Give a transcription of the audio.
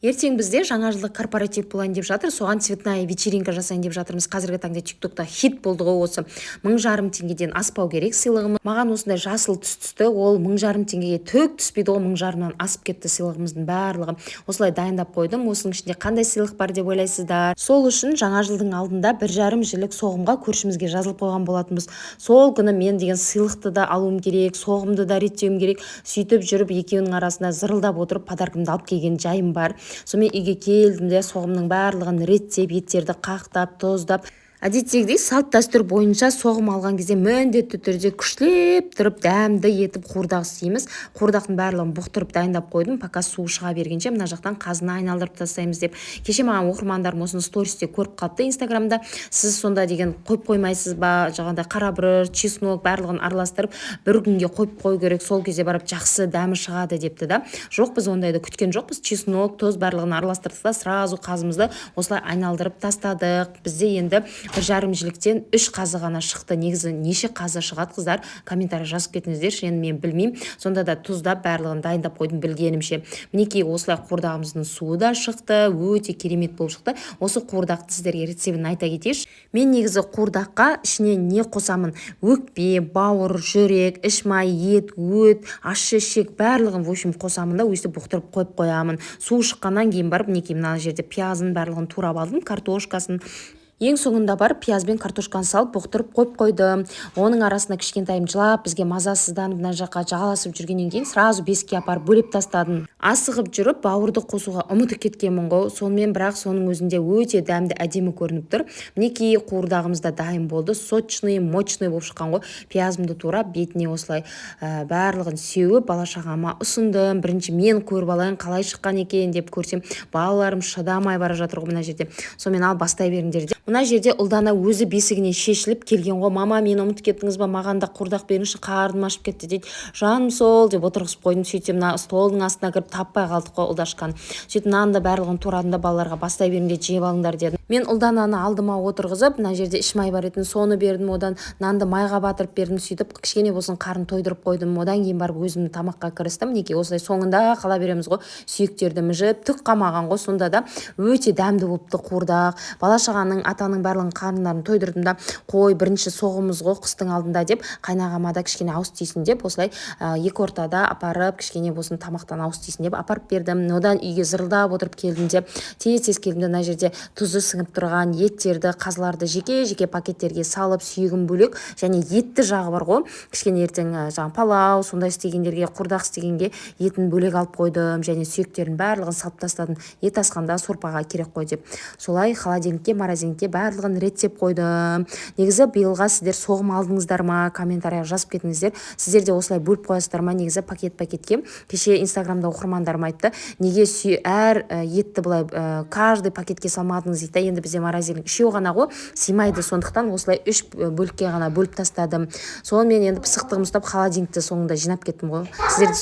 Ертең бізде жаңа жылдық корпоратив болайын деп жатыр, соған цветная вечеринка жасайын деп жатырмыз. Қазіргі таңда ТикТокта хит болды ғой осы. 1500 теңгеден аспау керек сыйлығымыз. Маған осындай жасыл түс түсті, ол 1500 теңгеге түк түспейді ғой, 1500-нан асып кетті сыйлығымыздың барлығы. Осылай дайындап қойдым. Осының ішінде қандай сыйлық бар деп ойлайсыздар? Сол үшін жаңа жылдың алдында 1,5 жілік соғымға көршімізге жазылып қойған болатынбыз. Сол күні мен деген сыйлықты да алуым керек, соғымды да реттеуім керек. Сөйтіп жүріп, екеуінің арасында зырылдап отырып, подаркамды алып келген жайым бар. Сонымен, үйге келдім де, соғымның барлығын реттеп, еттерді қақтап, тұздап, әдеттегідей, салт дәстүр бойынша соғым алған кезде міндетті түрде күштеп тұрып, дәмді етіп қуырдақ істейміз. Қуырдақтың барлығын бұқтырып, дайындап қойдым. Пока суы шыға бергенше, мына жақтан қазыны айналдырып тастаймыз деп. Кеше маған оқырмандарым осыны стористе көріп қалыпты Инстаграмда. «Сіз сонда деген қойып қоймайсыз ба? Жаңағыдай қара бұрыш, чеснок, барлығын араластырып, бір күнге қойып қою керек, сол кезде барып жақсы дәмі шығады», — депті да. Жоқ, біз ондайды күткен жоқпыз. Чеснок, тұз, барлығын араластырдық та, сразу қазымызды осылай айналдырып тастадық. Бізде енді 1,5 жіліктен үш қазы ғана шықты. Негізі неше қазы шығады, қыздар? Комментарий жазып кетіңіздерші, енді мен білмеймін. Сонда да тұздап, барлығын дайындап қойдым білгенімше. Мінекей, осылай қуырдағымыздың суы да шықты, өте керемет болып шықты. Осы қуырдақты сіздерге рецептін айта кетейінші. Мен негізі қуырдаққа ішіне не қосамын? Өкпе, бауыр, жүрек, іш май, ет, өт, ащы ішек, барлығын, в общем, қосамын да, өйстіп бұқтырып қойып қоямын. Суы шыққаннан кейін барып, мінекей, мына жерде пиязын, барлығын турап алдым, картошкасын. Ең соңында барып пияз бен картошканы салып, бұқтырып қойып қойдым. Оның арасында кішкентайым жылап, бізге мазасызданып, мына жаққа жағаласып жүргеннен кейін сразу бесікке апарып бөлеп тастадым. Асығып жүріп бауырды қосуға ұмытып кеткенмін ғой. Сонымен, бірақ соның өзінде өте дәмді, әдемі көрініп тұр. Мінекей, қуырдағымыз да дайын болды, сочный, мощный болып шыққан ғой. Пиязымды турап, бетіне осылай барлығын сеуіп, бала шағама ұсындым. Бірінші мен көріп алайын, қалай шыққан екен деп көрсем, балаларым шыдамай бара жатыр ғой мына жерде. Сонымен, ал, бастай беріңдер деп. Мына жерде Ұлдана өзі бесігінен шешіліп келген ғой. «Мама, мені ұмытып кеттіңіз ба? Маған да қуырдақ беріңізші, қарным ашып кетті», — дейді. «Жаным сол», — деп отырғызып қойдым. Сөйтсем, мына столдың астына кіріп, таппай қалдық қой Ұлдашканы. Сөйтіп, нанды да барлығын турадым да, балаларға: «Бастай беріңдер, жеп алыңдар», — дедім. Мен Ұлдананы алдыма отырғызып, мына жерде іш май бар етін, соны бердім. Одан нанды майға батырып бердім. Сөйтіп, кішкене болсын қарын тойдырып қойдым. Одан кейін барып өзім тамаққа кірістім. Мінекей, осылай соңында қала береміз ғой, сүйектерді мыжып, түк қалмаған ғой. Сонда да өте дәмді болыпты қуырдақ. Бала шағаның, атаның, барлығының қарындарын тойдырдым да, қой, бірінші соғымыз ғой қыстың алдында деп, қайнағама да кішкене ауыз тисін деп, осылай екі ортада апарып, кішкене болсын тамақтан ауыз тисін деп апарып бердім. Одан үйге зырылдап отырып келдім де, тез тез келдім де, мына жерде тұзы сіңіп тұрған еттерді, қазыларды жеке жеке пакеттерге салып, сүйегін бөлек және етті жағы бар ғой, кішкене ертең жаңағы палау сондай істегендерге, қуырдақ істегенге етін бөлек алып қойдым және сүйектерін барлығын салып тастадым, ет асқанда сорпаға керек қой деп. Солай холодильникке, морозильникке барлығын реттеп қойдым. Негізі биылға сіздер соғым алдыңыздар ма? Комментарийға жазып кетіңіздер. Сіздер де осылай бөліп қоясыздар ма негізі пакет пакетке? Кеше Инстаграмда оқырмандарым айтты: «Неге әр етті былай каждый пакетке салмадыңыз?» — дейді да. Енді бізде морозильник үшеу ғана ғой, сыймайды, сондықтан осылай үш бөлікке ғана бөліп тастадым. Сонымен, енді пысықтығым ұстап, холодильникті соңында жинап кеттім ғой. Сіздер